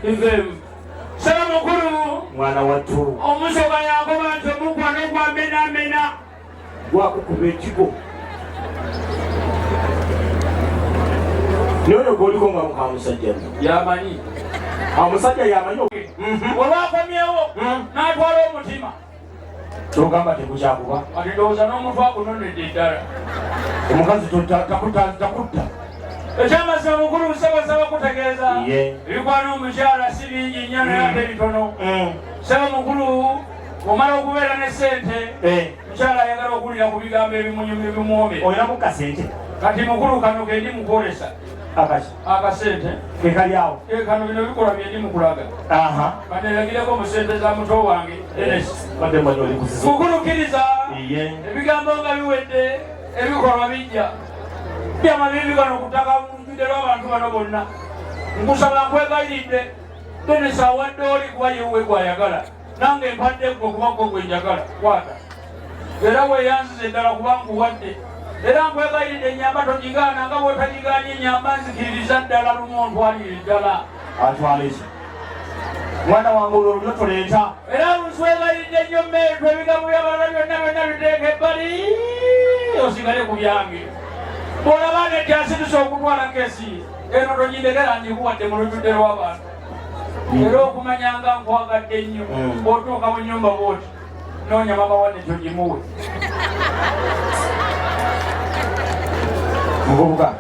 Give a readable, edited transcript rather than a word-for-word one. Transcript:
Nveemu, saba mukulu. Mwana wattu. Omusoga yagoba nti omukwano gwamenamena. Gwakukuba ekigo naye oyo gwoliko nga mukamusajja yamanyi. Omusajja yamanyi. Olwakomyewo n'atwala omutima. Kyogamba tegukyakuba? Kati ndowooza n'omutwe agunonedde eddala. Omukazi takutta. Ekyamazima mukulu, nsaba kutegeeza. Ye. Ebikwana omukyala si bingi nnyo, naye ate bitono. Saba mukulu, omala okubeera ne ssente, mukyala ayagala okuwulira ku bigambo ebimunyumya, ebimuwomera. Olinamu kasente? Kati mukulu, kano kendi mukwolesa. Akaki? Akasente. Kekali awo? Eh, kano, bino bikolwa byendi mukulaga. Kaneragireko mu ssente za muto wange Denis. Badde mmanyi oli kuzizo. Mukulu, kkiriza. Ye. Ebigambo nga biwedde, ebikolwa bijja. Byamabibi gano ku ttaka lujjudde lw'abantu bano bonna. Nkusaba, nkwegayiridde, Denis awadde oli kuba yewuwe gwayagala, nange mpadde gwe kuba gwe gwe njagala. Kwata era weeyanziza eddala kuba nkuwadde, era nkwegayiridde, ennyamba togigaana nga bw'otagigaanye ennyamba. Nzikiririza ddala, lumu ontwalire ddala. Atwala eki? Mwana wange, olwo olulyo toleeta. Era nswegayiridde nnyo meetu, ebigambo by'abalala byonna byonna biteeka ebbali, osigale ku byange. Bw'olaba nti asituse okutwala kesi eno, togindekera, ngikuwadde mu lujjudde lw'abantu, era okumanya nga nkwagadde nnyo. Bw'otuuka mu nnyumba bw'oti, noonya mama wanne togimuwe. Muvubuka.